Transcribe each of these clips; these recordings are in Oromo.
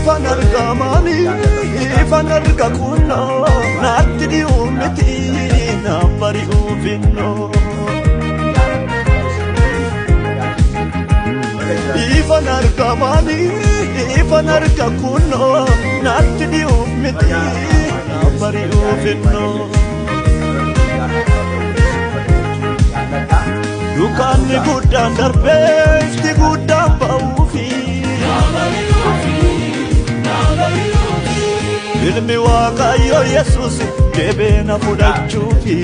Ifan argamani, ifan arga kunoo, naatti dhiyuu miti, naaf bari'uu finnoo. Ifan argamani, ifan arga kunoo, naatti dhiyuu miti, naaf bari'uu finnoo. Dukkaanni guddaan darbee ifti guddaan ba'uufi. Ilmi Waaqayyo Yesuus deebee na fudhachuufi.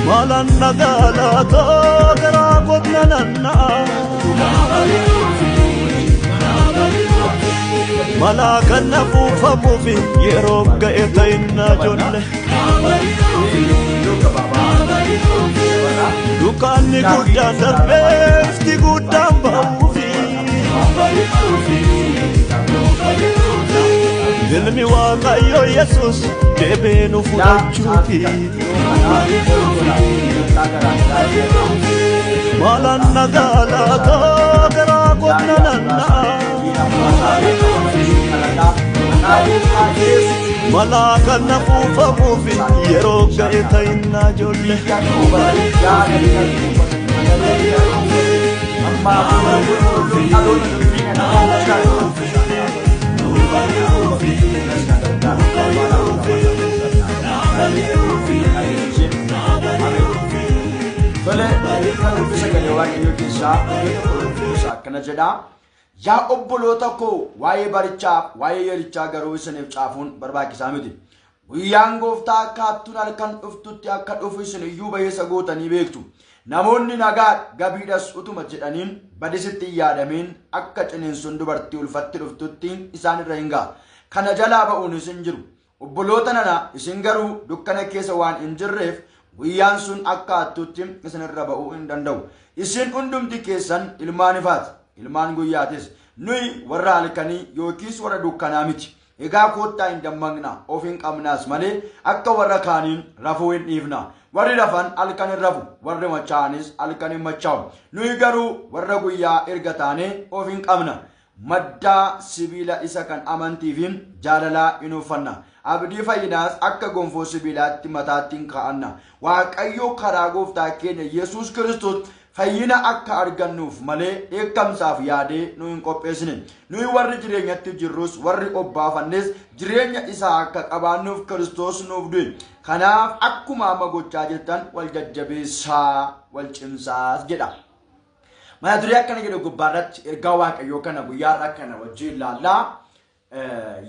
Maalaan na galataa garaa kootna nanna'a. Malaa kan na fuufamuufi yeroo ga'e ta'innaa ijoollee. Dukkaanni guddaan darbee ifti guddaan ba'uufi. Ilmi Waaqayyo Yesuus deebee nu fudhachuufi. Maalaan na galataa garaa kotna nanna'a. Malaa kan na fuufamuufi yeroo ga'e ta'innaa ijoollee. Tole, kan dubbisa sagalee Waaqayyoo keessaa iddoo tokko dubbisa akkana jedha. Yaa obboloota koo waa'ee barichaaf waa'ee yerichaa garuu isiniif caafuun barbaachisaa miti. Guyyaan gooftaa akka hattuun halkan dhuftutti akka dhufu isin iyyuu bayeessa gootanii beektu. Namoonni nagaadha, gabiidhas utuma jedhaniin badisitti hin yaadamiin akka ciniinsuun dubartii ulfatti dhuftutti isaan irra hin ga'a. Kana jalaa ba'uunis hin jiru. Obboloota nana, isin garuu dukkana keessa waan hin jirreef guyyaan sun akka hattuutti isin irra ba'uu hin danda'u. Isin hundumti keessan ilmaan ifaati, ilmaan guyyaatis. Nuyi warra halkanii yookiis warra dukkanaa miti. Egaa koottaa hin dammaqna, of hin qabnaas malee akka warra kaaniin rafuu hin dhiifna. Warri rafan halkan hin rafu, warri machaa'anis halkan hin machaa'u. Nuyi garuu warra guyyaa erga taanee of hin qabna. Maddaa sibiila isa kan amantii fi jaalalaa in uffanna. Abdii fayyinaas akka gonfoo sibiilaatti mataatti in kaa'anna. Waaqayyo karaa gooftaa keenya Yesuus Kiristoos fayyina akka argannuuf malee dheekkamsaaf yaadee nu hin qopheessine. Nuyi warri jireenyatti jirrus warri obbaafannes jireenya isaa akka qabaannuuf Kiristoos nuuf du'e. Kanaaf akkuma amma gochaa jirtan wal jajjabeessaa, wal cimsaas jedha. Mata duree akkana jedhu gubbaarratti ergaa Waaqayyoo kana guyyaa har'aa kana wajjin ilaallaa.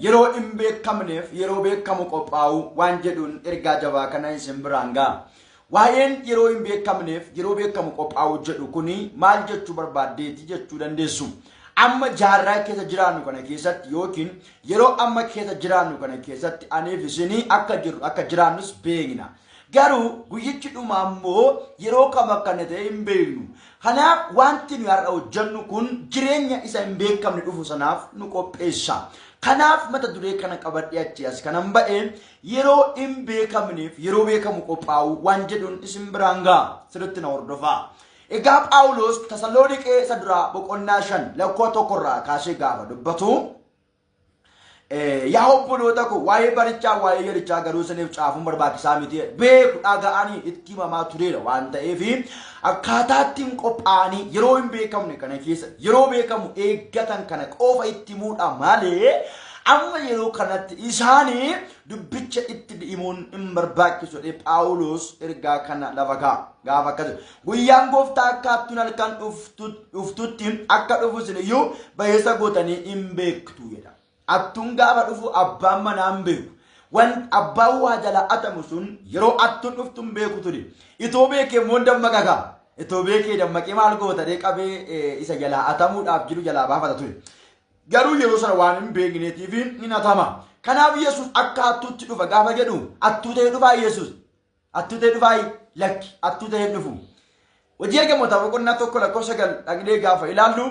Yeroo hin beekamneef yeroo beekamu qophaa'uu waan jedhuun ergaa jabaa kana isin biraan ga'a. Waa'een yeroo hin beekamneef yeroo beekamu qophaa'uu jedhu kuni maal jechuu barbaaddeeti jechuu dandeessu. Amma jaarraa keessa jiraannu kana keessatti yookiin yeroo amma keessa jiraannu kana keessatti aniif isinii akka jirru akka jiraannus beekna. Garuu guyyichi dhumaa immoo yeroo kam akka inni ta'e hin beeknu. Kanaaf wanti nuyi har'a hojjennu kun jireenya isa hin beekamne dhufu sanaaf nu qopheessa. Kanaaf mata duree kana qabadhee achii as kanan ba'e yeroo hin beekamneef yeroo beekamu qophaa'uu waan jedhuun isin biraan ga'a. Sirriitti na hordofaa. Egaa Phaawulos Tasaloniqee isa duraa boqonnaa 5 lakkoofsa tokkorraa kaasee gaafa dubbatu Yaa obboloota koo waa'ee barichaa waa'ee yerichaa garuu isiniif caafuun barbaachisaa miti beeku dhaga'anii itti himamaa tureera waan ta'eef akkaataa ittiin qophaa'anii yeroo hin beekamne kana keessa yeroo beekamu eeggatan kana qofa itti himuudha malee amma yeroo kanatti isaanii dubbicha itti himuun hin barbaachisu jedhee Phaawulos ergaa kana lafa kaa'a. Gaafa akkas guyyaan gooftaa akka hattuun halkan dhuftutti akka dhufu isin iyyuu bayeessa gootanii hin beektu jedha. Hattuun gaafa dhufu abbaan manaa hin beeku. Wan abbaan waa jala atamu sun yeroo hattuun dhuftu hin beeku ture. Itoo beekee immoo hin dammaqa kaa. Itoo beekee dammaqee maal goota dee qabee isa jalaa atamuudhaaf jiru jalaa baafata ture. Garuu yeroo sana waan hin beekneetiif hin atama. Kanaaf Yesuus akka hattuutti dhufa gaafa jedhu hattuu ta'ee dhufaa Yesuus. Hattuu ta'ee dhufaayi? Lakki, hattuu ta'ee hin dhufu. Hojii ergamootaa boqonnaa 1 lakkoofsa 9 dhaqnee gaafa ilaallu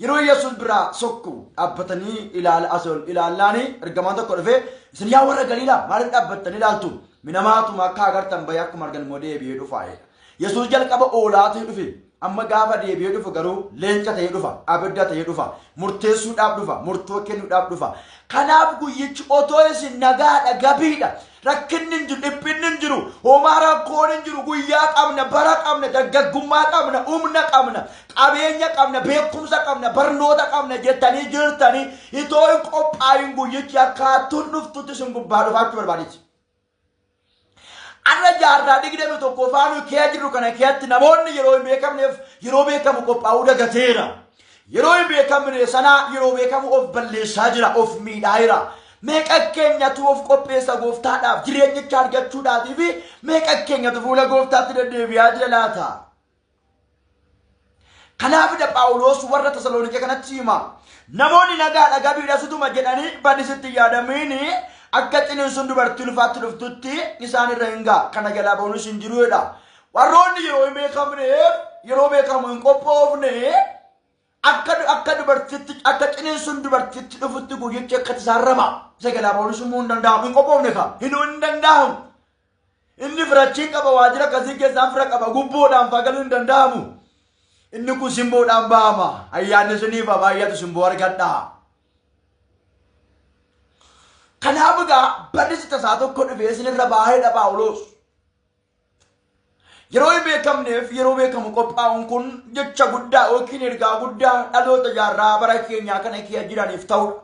yeroo Yesuus biraa sokku dhaabbatanii ilaala asii ol ilaallaani ergamaan tokko dhufee isin yaa warra Galiilaa maaliif dhaabbattanii ilaaltu? Minamaatuma akka agartan bahee akkuma argan immoo deebi'ee dhufaa jedha. Yesuus jalqaba oolaa ta'e dhufe. Amma gaafa deebi'ee dhufu garuu leenca ta'ee dhufa, abidda ta'ee dhufa, murteessuudhaaf dhufa, murtoo kennuudhaaf dhufa. Kanaaf guyyichi otoo isin nagaadha, gabiidha, rakkinni hin jiru, dhiphinni hin jiru, homaa rakkoon hin jiru, guyyaa qabna, bara qabna, dargaggummaa qabna, humna qabna, qabeenya qabna, beekumsa qabna, barnoota qabna jettanii jirtanii itoo hin qophaa'in guyyichi akka hattuun dhuftutti isin gubbaa dhufaachuu barbaadeeti. Har'a jaarraa 21ffaa nuyi keessa jirru kana keessatti namoonni yeroo hin beekamneef yeroo beekamu qophaa'uu dagateera. Yeroo hin beekamne sanaa yeroo beekamu of balleessaa jira, of miidhaa jira. Meeqa keenyatu of qopheessa gooftaadhaaf jireenyicha argachuudhaatii fi meeqa keenyatu fuula gooftaatti deddeebi'aa jira laata? Kanaafidha Phaawulos warra Tasaloniqee kanatti hima. Namoonni nagaadha gabiidha sutuma jedhanii badisitti yaadamiin akka ciniinsuun dubartii ulfaatti dhuftutti isaan irra hin ga'a. Kana jalaa ba'uunis hin jiru jedha. Warroonni yeroo hin beekamneef yeroo beekamu hin qophoofne akka dubartitti akka ciniinsuun dubartitti dhufutti guyyichi akka isaan raba. Isa jalaa ba'uunis immoo hin danda'amu. Hin qophoofne kaa. Hin danda'amu. Inni firachiin qaba waajjira akkasii keessaan fira qaba gubboodhaan fagaluu hin danda'amu. Inni kun simboodhaan ba'ama. Ayyaanni siniif haa baay'atu simboo argadhaa. Kanaaf egaa badisi tasaa tokko dhufee isinirra baay'eedha Phaawulos. Yeroo hin beekamneef yeroo beekamu qophaa'uun kun jecha guddaa yookiin ergaa guddaa dhaloota jaarraa bara keenyaa kana keessa jiraniif ta'udha.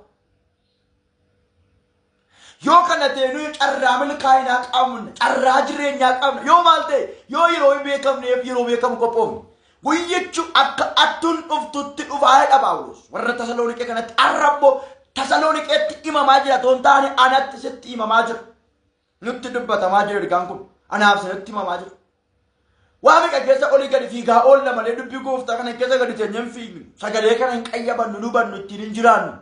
Yoo kana ta'e nuyi carraa milkaa'inaa qabna, carraa jireenyaa qabna. Yoo maal ta'e yoo yeroo hin beekamneef yeroo beekamu qophoofne. Guyyichi akka attuun dhuftutti dhufaa jedha Phaawulos. Warra Tasaloniqee kanatti arrabbo Tasaloniqeetti himamaa jira otoo hin taane anatti sitti himamaa jira. Nutti dubbatamaa jira ergaan kun. Anaaf sinitti himamaa jira. Waa meeqa keessa olii gadi fiigaa oolla malee dubbii gooftaa kana keessa gadi teenyee hin fiignu. Sagalee kana hin qayyabannu, nu hubannu, ittiin hin jiraannu.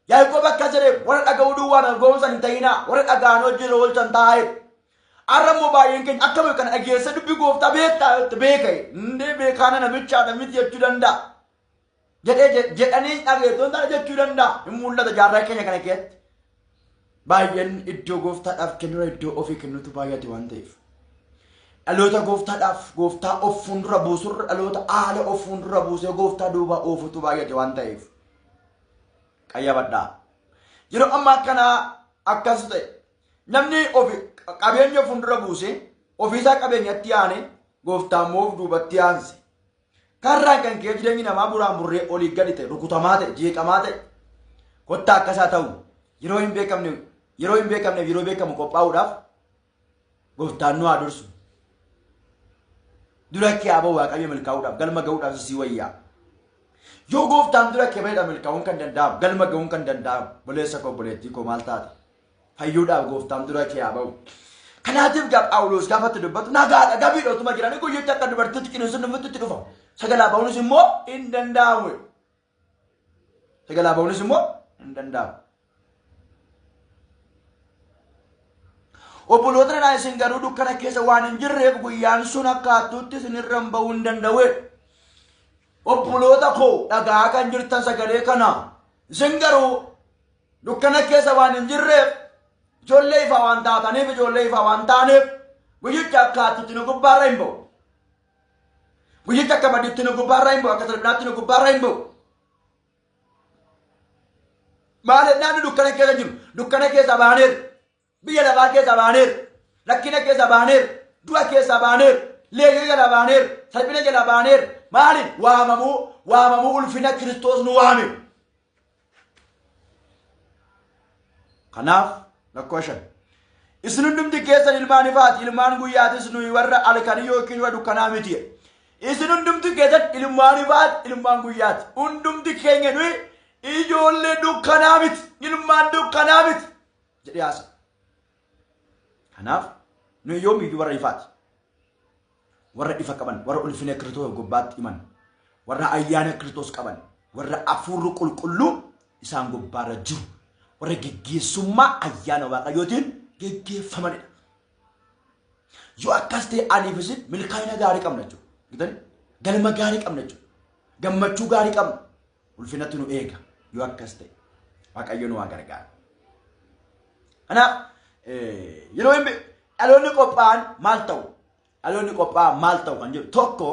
Yaaqoob akkas jedhee warra dhaga'uu duwwaan argoomsan hin ta'inaa, warra dhaga'an hojiirra oolchan taa'ee. Har'a immoo baay'een keenya akkuma kana dhageessa dubbii gooftaa beektaa jette beeka. Indee beekaana namichaadha miti jechuu danda'a. Jedhee jedhanii dhageettoon ta'a jechuu danda'a. Hin mul'ata jaarraa keenya kana keessatti. Baay'een iddoo gooftaadhaaf kennura iddoo ofii kennutu baay'ate waan ta'eef. Dhaloota gooftaadhaaf gooftaa of fuuldura buusurra dhaloota haala of fuuldura buusee gooftaa duuba oofutu baay'ate waan ta'eef. Qayyabadhaa. Yeroo ammaa kana akkas ta'e namni ofi qabeenya of fuuldura buuse ofiisaa qabeenyatti aane gooftaa immoo of duubatti aanse. Karraan kan kee jireenyi namaa buraan burree olii gadi ta'e rukutamaa ta'e jeeqamaa ta'e kottaa akkasaa ta'u yeroo hin beekamne yeroo hin beekamneef yeroo beekamu qophaa'uudhaaf gooftaan nu haa dursu. Dura kee haa ba'u Waaqayyo milkaa'uudhaaf galma ga'uudhaaf sii wayyaa. Yoo gooftaan dura kee ba'edha milkaa'uun kan danda'amu galma ga'uun kan danda'amu obboleessa koo obboleettii koo maal taate fayyuudhaaf gooftaan dura kee haa ba'u. Kanaatiif gaa Phaawulos gaafa itti dubbatu nagaadha gabiidha utuma jiranii guyyichi akka dubartiitti qineensuun dhufutti itti dhufa. Sagalaa ba'uunis immoo hin danda'amu. Sagalaa ba'uunis immoo hin danda'amu. Obboloota nana isin garuu dukkana keessa waan hin jirreef guyyaan sun akka hattuutti isin irra hin ba'uu hin danda'u. Obboloota koo dhagaa kan jirtan sagalee kana isin garuu dukkana keessa waan hin jirreef ijoollee ifaa waan taataniif ijoollee ifaa waan taaneef guyyichi akka hattuutti nu gubbaarra hin ba'u. Guyyichi akka badiitti nu gubbaarra hin ba'u akka salphinaatti nu gubbaarra hin ba'u. Maal jennaan dukkana keessa jiru dukkana keessa baaneera biyya lafaa keessa baaneera rakkina keessa baaneera du'a keessa baaneera leeyyoo jala baaneera salphina jala baaneera maaliin waamamuu waamamuu ulfina Kiristoos nu waame. Kanaaf lakkoo 5. Isin hundumti keessan ilmaan ifaati, ilmaan guyyaatis nuyi warra halkanii yookiin warra dukkanaa miti. Isin hundumti keessan ilmaan ifaati, ilmaan guyyaati. Hundumti keenya nuyi ijoollee dukkanaa miti, ilmaan dukkanaa miti jedhee haasa. Kanaaf nuyi yoomiyyuu warra ifaati. Warra ifa qaban, warra ulfina Kiristoos gubbaatti himan, warra ayyaana Kiristoos qaban, warra hafuurri qulqulluu isaan gubbaarra jiru, warra geggeessummaa ayyaana Waaqayyootiin geggeeffamanidha. Yoo akkas ta'e aniif isin milkaa'ina gaarii qabna jechuudha. Gitani? Galma gaarii qabna jechuudha. Gammachuu gaarii qabna. Ulfinatu nu eega yoo akkas ta'e. Waaqayyo nu haa gargaaru. Kanaaf yeroo hin dhaloonni qophaa'an maal ta'u? Dhaloonni qophaa'an maal ta'u kan jedhu tokko